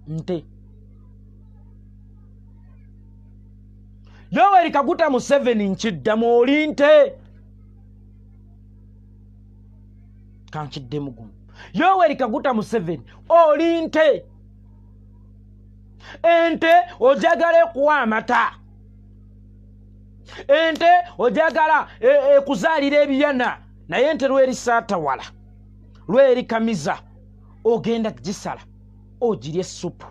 Nte Yoweri Kaguta Museveni, nkiddamu, oli nte. Kankiddemu gumu. Yoweri Kaguta Museveni, oli nte. Ente ojagala ekuwa amata, ente ojagala ekuzaalira ebiyana, naye ente lwerisaatawala, lwerikamiza, ogenda gisala ogirye supu,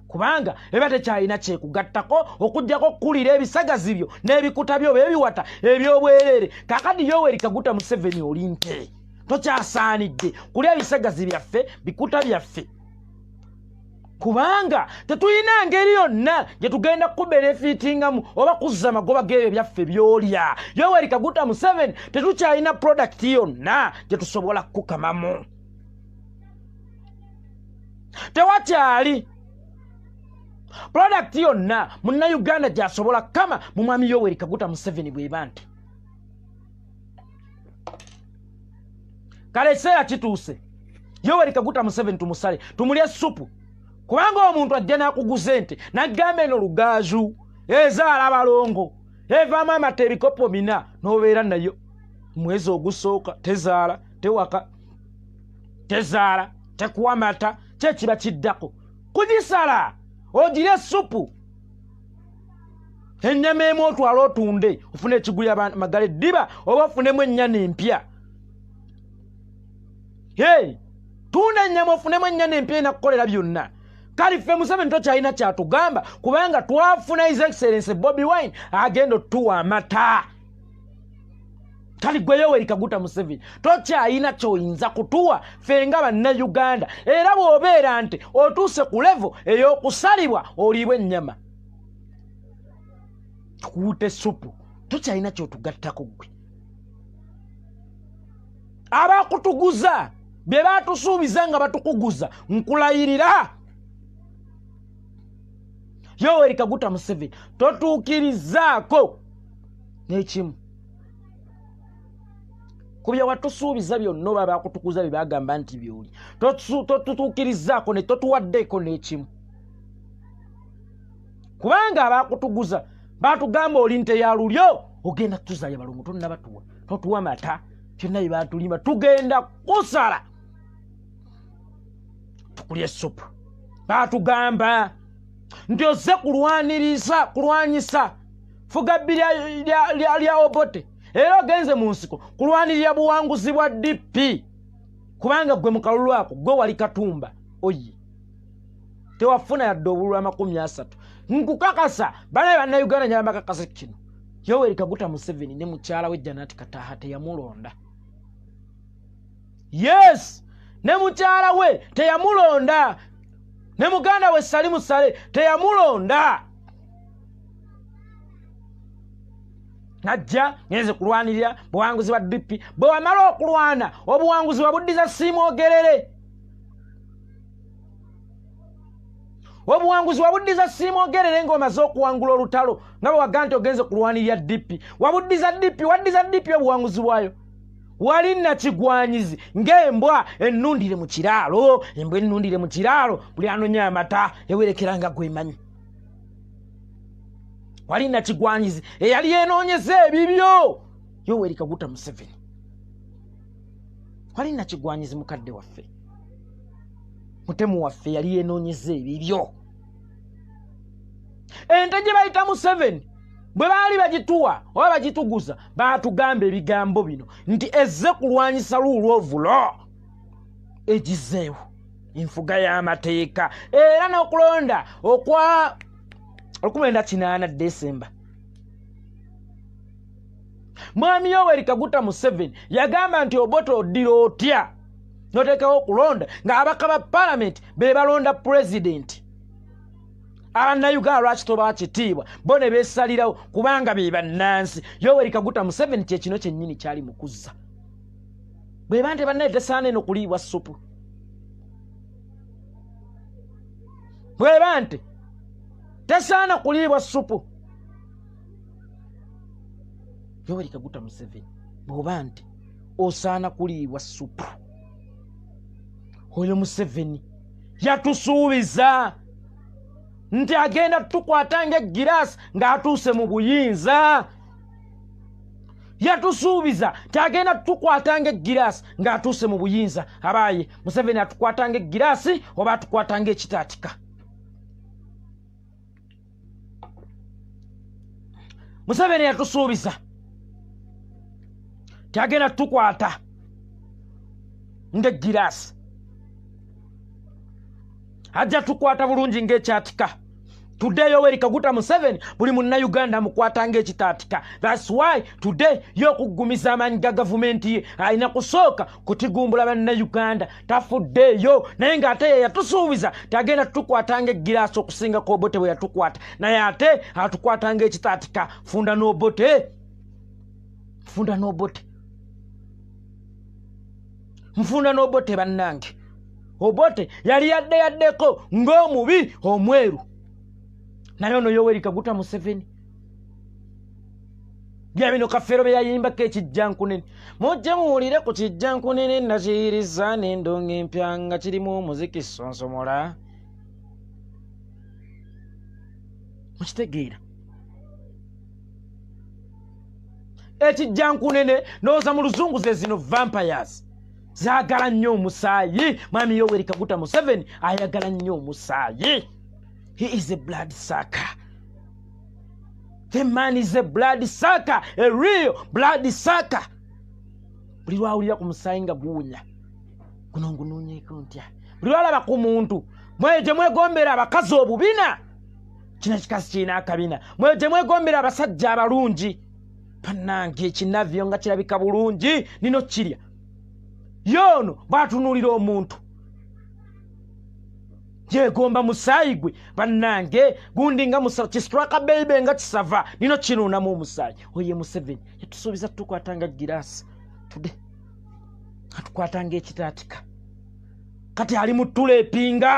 kubanga eba tekyalina kyekugattako okugjako okukulira ebisagazi byo n'ebikuta byo oba ebiwata ebyobwereere. Kakati Yoweri Kaguta Museveni, oli nte, tokyasaanidde kulya ebisagazi byaffe, bikuta byaffe, kubanga tetulina ngeri yonna gye tugenda kubenefitingamu oba kuzza magoba g'ebyo byaffe byolya. Yoweri Kaguta Museveni, tetukyalina product yonna gye tusobola kukukamamu. Tewakyali product yonna Munnayuganda gyasobola kukama mu mwami Yoweri Kaguta Museveni. Bweba nti kale ekiseera kituuse Yoweri Kaguta Museveni tumusale, tumulye supu, kubanga omuntu ajja n'akuguza ente n'agamba eno lugaaju ezaala balongo, evaamu amata ebikopo 4, n'obeera nayo mwezi ogusooka, tezaala, tewaka, tezaala, tekuwa mata. Kyekiba kiddako kugisala ogirye supu, ennyama emu otwale otunde ofune ekiguya magala eddiba oba ofunemu ennyana empya. Hey, tunda ennyama ofunemu ennyana empya enakukolera byonna. Kale ffe Museveni tokyalina kyatugamba, kubanga twafuna His Excellence Bobi Wine agenda otuwa amata. Kali gwe Yoweri Kaguta Museveni tokyalina kyoyinza kutuwa ffe nga Bannayuganda, era bw'obeera nti otuuse ku level ey'okusalibwa oliibwa ennyama tukuwute supu, tokyalina kyotugattako. Ggwe abakutuguza bye batusuubiza nga batukuguza, nkulayirira, Yoweri Kaguta Museveni, totuukirizaako n'ekimu ku bye watusuubiza byonna oba bakutukuza bye bagamba nti byoli. Totutuukirizaako ne totuwaddeeko n'ekimu, kubanga abakutuguza batugamba oli nte ya lulyo, ogenda tuzaya balongo, tonnabatuwa, totuwa mata, byonna bye batulimba. Tugenda kusala tukulya essupu. Batugamba nti ozze kulwaniriza, kulwanyisa fugabbi lya Obote, era ogenze mu nsiko kulwanirira buwanguzi bwa DP, kubanga gwe mu kalulu ako gwe wali Katumba oye tewafuna yadde obululu 30. Nkukakasa, banaye Bannayuganda, nyala bakakasa kino, Yoweri Kaguta Museveni ne mukyala we Janati Kataha teyamulonda. Yes, ne mukyala we teyamulonda, ne muganda we Salimu Sale teyamulonda. Najja ngenze kulwanirira buwanguzi bwa DP. Bwe wamala okulwana, obuwanguzi wabuddiza Siimwogerere. Obuwanguzi wabuddiza Siimwogerere ng'omaze okuwangula olutalo, nga bwe waga nti ogenze kulwanirira DP. Wabuddiza DP, waddiza DP obuwanguzi bwayo. Wali nakigwanyizi ng'embwa ennundire mu kiraalo, embwa ennundire mu kiraalo, buli anonya amata ewerekera nga gwemanyi. Wali nakigwanyizi eyali enoonyeza ebibyo, Yoweri Kaguta Museveni. Wali nakigwanyizi, mukadde waffe, mutemu waffe, yali enoonyeza ebibyo. Ente gye bayita Museveni bwe baali bagituwa oba bagituguza, baatugamba ebigambo bino nti ezze kulwanyisa rule of law, egizeewo enfuga y'amateeka, era n'okulonda okwa 1980 Desemba, mwami Yoweri Kaguta Museveni yagamba nti Obote oddira otya noteekawo okulonda ng'abaka ba palamenti be balonda pulezidenti? Abannayuganda lwaki tobawa kitiibwa bo ne beesalirawo, kubanga be bannansi? Yoweri Kaguta Museveni kyekino kyennyini kyali mu kuzza. Bweba nti bannaye tesaana eno kuliibwa supu, bweba nti tesaana kuliibwa supu, Yoweri Kaguta Museveni, bw'oba nti osaana kuliibwa supu, oyo Museveni Yatusuubiza nti agenda tukwata ng'eggiraasi ng'atuuse mu buyinza. Yatusuubiza nti agenda tukwata ng'eggiraasi ng'atuuse mu buyinza. Abaaye, Museveni atukwata ng'eggiraasi oba atukwata ng'ekitaatika? Museveni yatusuubiza ti agenda tukwata ng'eggiraasi, ajja tukwata bulungi ng'ekyatika. Today Yoweri Kaguta Museveni buli munnayuganda amukwata ng'ekitaatika. That's why today y'okuggumiza amaanyi ga gavumenti ye alina kusooka kutigumbula bannayuganda. Tafuddeeyo, naye ng'ate ye yatusuubiza tagenda tutukwata ng'eggiraasi okusinga Obote bwe yatukwata, naye ate atukwata ng'ekitaatika. Funda n'Obote, funda n'Obote, nfunda n'Obote. Bannange, Obote yali yadde yaddeko ng'omubi omweru, naye ono Yoweri Kaguta Museveni bya bino Kafeero bye yayimbako ekijjankunene. Mujje muwulire ku kijjankunene, nakiyiriza n'endongo empya nga kirimu omuziki sonsomola. Mukitegeera ekijjankunene? Ndowooza mu luzungu ze zino vampires, zaagala nnyo omusaayi. Mwami Yoweri Kaguta Museveni ayagala nnyo omusaayi. He is a blood sucker. The man is a blood sucker, a real blood sucker. Buli lwawulira ku musaayi nga guwunya, guno ngunoonyeeko ntya? Buli lwalaba ku muntu, mweyo gye mwegombera abakazi obubina, kino ekikazi kirina akabina. Mweyo gye mwegombera abasajja abalungi. Bannange, ekinavyo nga kirabika bulungi, nino kirya yoono. Bw'atunuulira omuntu yegomba musaayi gwe. Bannange, gundi nga kistraka beibe nga kisava, nino kinuunamu omusaayi. Oye Museveni yatusuubiza tukwata nga giraasi, today atukwata nga ekitaatika. Kati ali mu tuleepinga.